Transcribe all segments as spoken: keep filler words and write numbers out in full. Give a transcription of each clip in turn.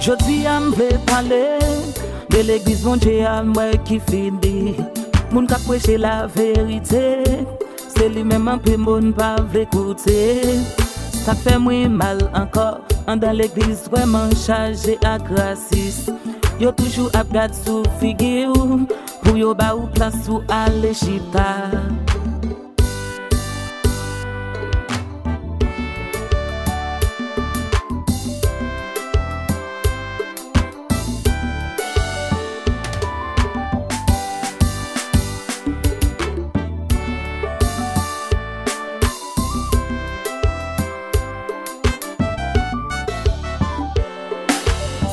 Jodi a m vle pale de legliz Bondye a m wè ki fini. Moun k ap preche laverite, se li menm anpil moun pa vle koute. Sa k fè mwen mal ankò, anndan legliz vrèman chaje ak rasis. Yo toujou ap gad sou figi w pou yo ba ou plas pou ale chita.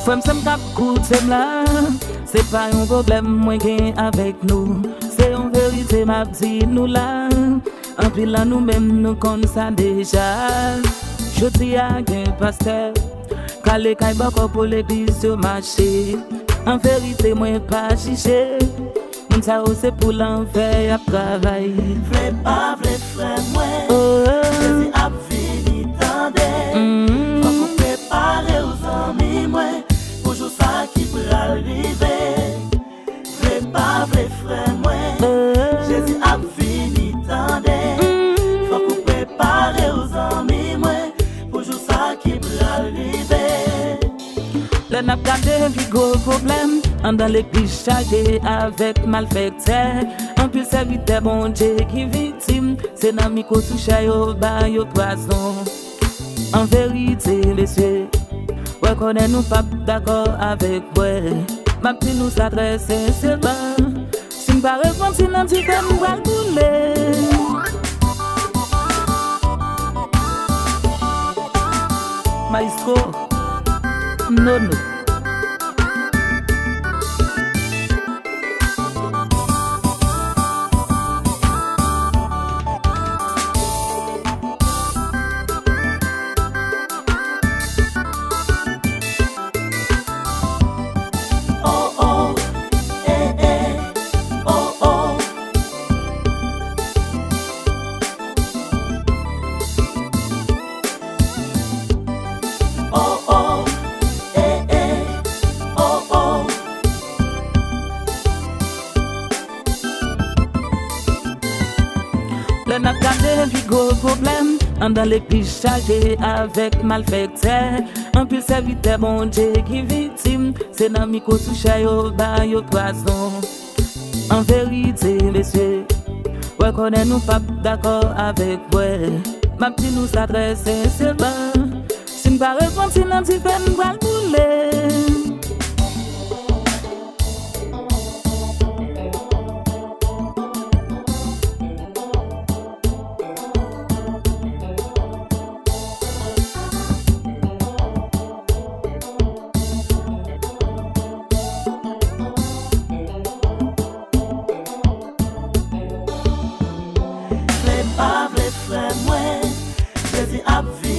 Frè m, sè m k ap koute m la, se pa yon pwoblèm mwen gen avèk nou. Se yon verite m ap di nou la. Anpil nan nou menm nou konn sa deja. Jodi a gen pastè k ale kay bòkò pou legliz yo mache. An verite, mwen pa jije. Moun sa yo se pou lanfè y ap travay. Vle pa vle, frè mwen, oh, Jezi ap vini, tande. Mm. Fòk ou prepare w, zanmi mwen, pou jou sa ki pral rive. Vle pa vle, frè mwen, oh, Jezi ap vini, tande. Mm. Fòk ou prepare w, zanmi mwen, pou jou sa ki pral rive. Lè n ap gade pi gwo pwoblèm, anndan legliz chaje avèk malfektè. Anpil sèvitè Bondye ki viktim, se nan mikwo sou chè yo ba yo pwazon. An verite, mesye, wè konnen nou p ap dakò avèk mwen. M ap di nou sa trè sensèman. Si n pa repanti nan dife, n pral boule. Maestro Nono. Oh, oh, eh, eh, oh, oh. Oh, oh, eh, eh, oh, oh. Lè n ap gade pi gwo pwoblèm, anndan legliz chaje avèk malfektè. Anpil sèvitè Bondye ki viktim, se nan mikwo sou chè yo ba yo pwazon. An verite, mesye, wè konnen nou p ap dakò avèk mwen. M ap di nou sa trè sensèman. Si n pa repanti nan dife, n pral boule. Vle pa vle, frè mwen, Jezi ap vini.